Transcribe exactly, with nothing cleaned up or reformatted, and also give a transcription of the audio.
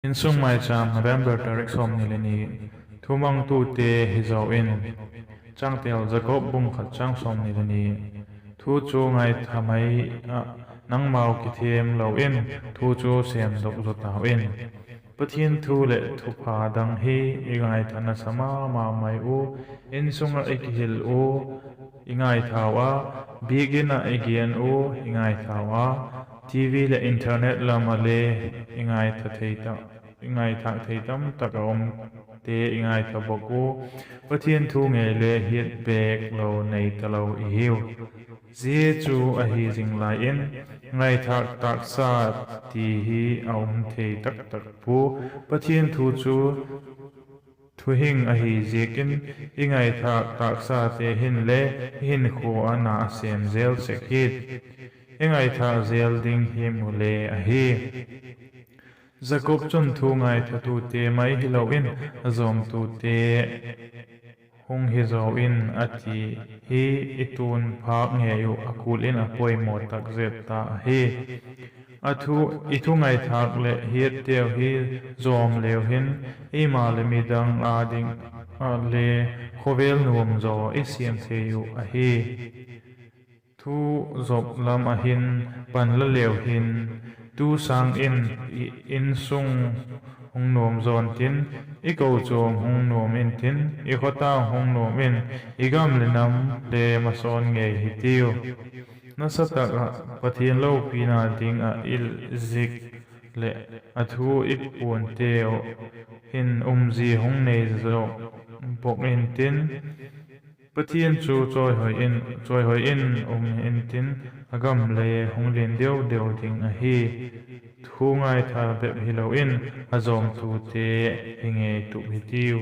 Insung Maicham, November tarik sawmni le ni. Thumangtute hi zaw in. Changtel: Jakob bung khat chang sawmni le ni. Thu chu ngaitha mai ah, nangmau kithiam lo in, thu chu sêmdok zaw tau in. Pathian thu leh thupha dang hi i ngaitha nasa ma ma mai u. Insung ah i kihil u, i ngaithau a, biakin ah i gen u, i ngaithau a, TV leh internet lam ah le i ngaitha thei ta, i ngaithâk thei tamtak a umte i ngaitha bawk u. Pathian thu ngei le hiat bêk lo nei talo i hiu. Zia chu ahi zing lai in, ngaithâk tâksa ti hi a um thei taktak pua. Pathian thu chu thuhing ahi ziakin, i ngaithâk tâksate hinle i hinkhua ah na a sêm zel sek hi. I ngaithâk zel ding hi mu le ahi. Jakob chun thu ngaithatute mai hilo in, a zawmtute hung hi zaw in a ti hi i tu'n phâk ngei uh a kul in a poimaw tak zet ta ahi. I thu ngaithâk leh hiatteu hi zawm leu hin, eima leh midang â ding ah le khawvel nuam zaw i siam thei uh ahi. Thu zop lam ah hin pan la leu hin, tu sâng in i insung hung nuam zaw intin, i kochuam hung nuam intin, i khawtâng hung nuam in, i gam leh nam le masawn ngei hitiu. Nasa tak ah Pathian lopina ding ah i zik leh a thu i puanteu hin umzia hung nei zaw bawk intin, Pathian chu chawihoi in um intin, a gam le hung lian deu deu ding ahi. Thu ngaitha bep hilo in, a zawmtute hi ngei tup hitiu.